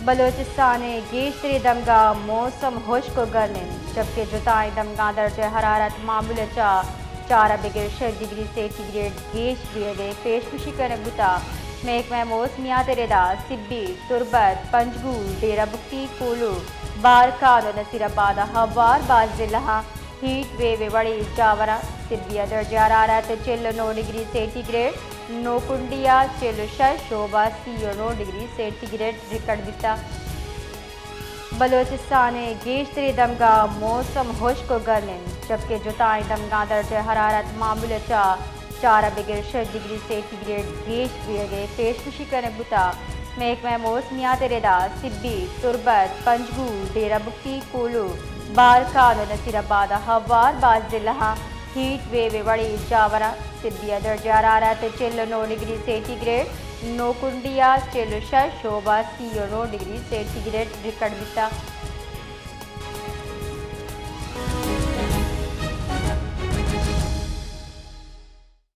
بلوچستان ءِ گیشتریں دمگاں موسم ہشک ءُ گرم اِنت، جبکہ جتائیں دمگاں درجہ حرارت معمول ءَ چہ چار ءَ بگر شش ڈگری سینٹی گریڈ گیش بیگ ءِ پیشگوشی کنگ بوتگ۔ محکمہ موسمیات ءِ ردا سبی، تربت، پنجگور، ڈیرہ بگٹی، کوہلو، بارکھان ءُ نصیر آباد ءَ ہوار باز ضلعاں ہیٹ ویو ءِ وڑیں جاوراں۔ سبی ءَ درجہ حرارت چل ءُ نو ڈگری سینٹی گریڈ، نوکنڈی ءَ چل ءُ شش، شوب ءَ سی ءُ نو ڈگری سینٹی گریڈ ریکارڈ بیتگ۔ بلوچستان ءِ گیشتریں دمگاں موسم ہشک ءُ گرم اِنت، جبکہ جتائیں دمگاں درجہ حرارت معمول ءَ چہ چار ءَ بگر شش ڈگری سینٹی گریڈ گیش بیگ ءِ پیشگوشی کنگ بوتگ۔ محکمہ موسمیات ءِ ردا سبی، تربت، پنجگور، ڈیرہ بگٹی، کوہلو، بارکھان ءُ نصیر آباد ءَ ہوار باز ضلعاں ہیٹ ویو ءِ وڑیں جاوراں۔ سبی ءَ درجہ حرارت چل ءُ نو ڈگری سینٹی گریڈ، نوکنڈی ءَ چل ءُ شش، شوب ءَ سی ءُ نو ڈگری سینٹی گریڈ ریکارڈ بیتگ۔